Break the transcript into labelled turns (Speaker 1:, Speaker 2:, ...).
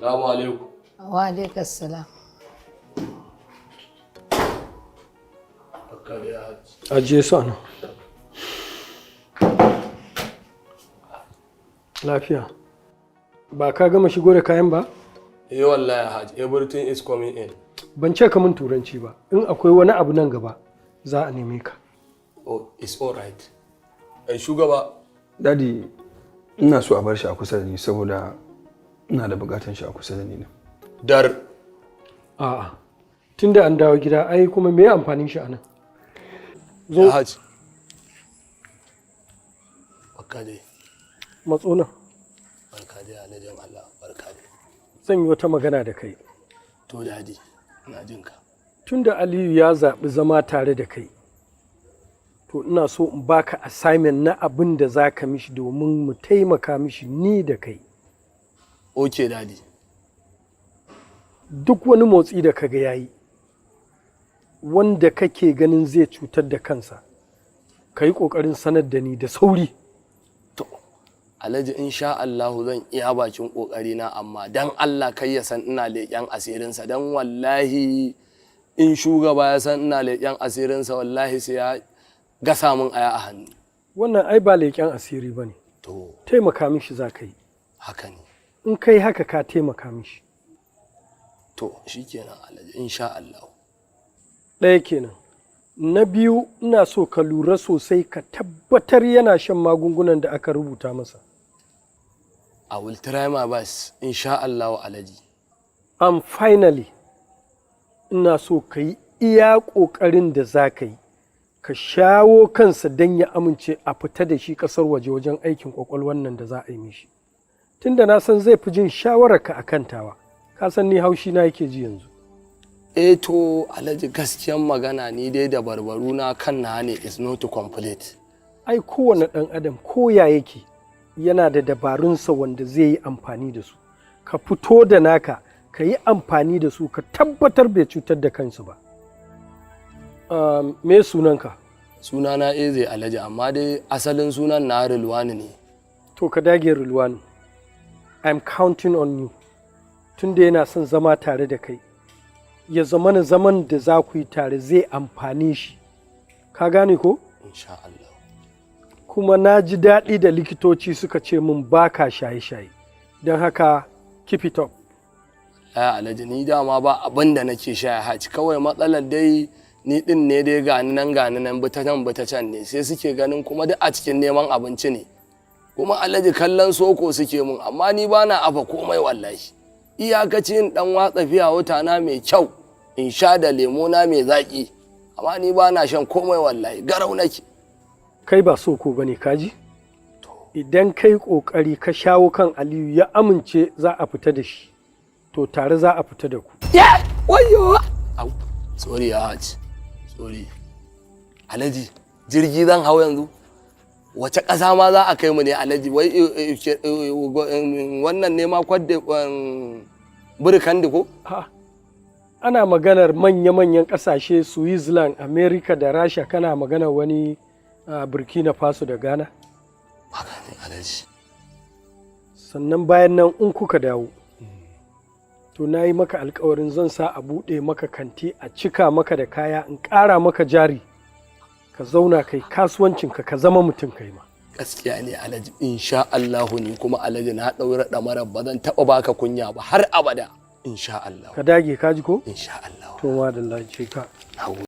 Speaker 1: Salamu alaikum.
Speaker 2: Wa alaikas salam.
Speaker 1: Barka da Hajji.
Speaker 3: Ajiye su a nan. Lafiya. Ba ka gama shigo da kayan ba?
Speaker 1: Eh wallahi Hajji, everything is coming in.
Speaker 3: Ban ce ka min Turanci ba. In akwai wani abu nan gaba, za a neme ka.
Speaker 1: Oh, it's all right. Eh shugaba,
Speaker 4: Daddy, ina so a bar shi a kusa da ni saboda ina da bukatan shi a kusa da ni ne.
Speaker 1: Dar.
Speaker 3: A'a. Tunda an dawo gida, ai kuma me amfanin shi a nan?
Speaker 1: Zo. Hajji. Barka dai.
Speaker 3: Matso nan.
Speaker 1: Barka dai, Alhajin Allah, barka dai.
Speaker 3: Zan yi wata magana da kai.
Speaker 1: To Daddy, ina jin ka.
Speaker 3: Tunda Aliyu ya zaɓi zama tare da kai, to ina so in baka assignment na abin da za ka mishi domin mu taimaka mishi ni da kai.
Speaker 1: Okay Daddy.
Speaker 3: Duk wani motsi da kaga yayi wanda kake ganin zai cutar da kansa, ka yi ƙoƙarin sanar da ni da sauri.
Speaker 1: To, Alhaji, insha Allahu zan iya bakin kokari na, amma dan Allah kai ya san ina leƙen asirinsa, dan wallahi in shugaba ya san ina leƙen asirinsa, wallahi sai ya gasa min aya a hannu.
Speaker 3: Wannan ai ba leƙen asiri ba ne.
Speaker 1: To.
Speaker 3: Taimaka mishi za ka yi.
Speaker 1: Haka ne.
Speaker 3: In kai haka, ka taimaka mishi.
Speaker 1: To shikenan Alhaji, insha Allahu.
Speaker 3: Ɗaya kenan. Na biyu, ina so ka lura sosai ka tabbatar yana shan magungunan da aka rubuta masa.
Speaker 1: I will try my best, insha Allahu, Alhaji.
Speaker 3: And finally, ina so ka yi iya ƙoƙarin da za ka yi ka shawo kansa don ya amince a fita da shi ƙasar waje wajen aikin ƙwaƙwalwan nan da za a yi mishi, tunda na san zai fi jin shawararka a kan tawa. Ka san ni haushi na yake ji yanzu.
Speaker 1: Eh to Alhaji, gaskiyan magana ni dai da barbaru na kan na ne is not complete.
Speaker 3: Ai kowane ɗan adam, ko ya yake, yana da dabarunsa wanda zai yi amfani da su. Ka fito da naka, ka yi amfani da su, ka tabbatar bai cutar da kansu ba. Me sunanka?
Speaker 1: Sunana Eze, Alhaji, amma dai asalin sunan na Rilwani ne.
Speaker 3: To ka dage, Rilwani. I'm counting on you. Tunda yana son zama tare da kai, ya zamana zaman da za ku yi tare zai amfani shi. Ka gane ko?
Speaker 1: Insha Allah.
Speaker 3: Kuma na ji daɗi da likitoci suka ce min ba ka shaye-shaye, don haka keep it up.
Speaker 1: Ya Alhaji, ni dama ba abin da nake sha ya haci. Kawai matsalar dai ni din ne dai gani nan gani nan, bi ta nan bi ta can ne, sai suke ganin kuma duk a cikin neman abinci ne. Kuma Alhaji, kallon soko suke mun, amma ni ba na afa komai wallahi. Iyakaci in dan watsa fiya wuta na mai kyau, in sha da lemo na mai zaki, amma ni ba na shan komai wallahi, garau nake.
Speaker 3: Kai ba soko bane, kaji? Idan kai kokari ka shawo kan Aliyu ya amince za a fita da shi, to tare za a fita da ku.
Speaker 1: Ya wayo, au, sorry ya Haji, sorry Alhaji. Jirgi zan hau yanzu, wace ƙasa ma za a kai mu ne, Alhaji? Wai wannan ne ma kwadde Burkandi ko?
Speaker 3: Ha, ana maganar manya-manyan ƙasashe, Switzerland, America da Rasha, kana maganar wani Burkina Faso da Ghana?
Speaker 1: Haka ne, Alhaji.
Speaker 3: Sannan bayan nan, in kuka dawo, to na yi maka alkawarin zan sa a buɗe maka kanti, a cika maka da kaya, in ƙara maka jari, ka zauna kai kasuwancinka, ka zama mutum kai ma.
Speaker 1: Gaskiya ne, Alhaji, insha Allahu. Ni kuma Alhaji, na ɗaura ɗamarar ba zan taɓa baka kunya ba har abada, insha Allah.
Speaker 3: Ka dage, ka ji ko?
Speaker 1: Insha Allah.
Speaker 3: To madalla, ce ka.
Speaker 1: Na gode.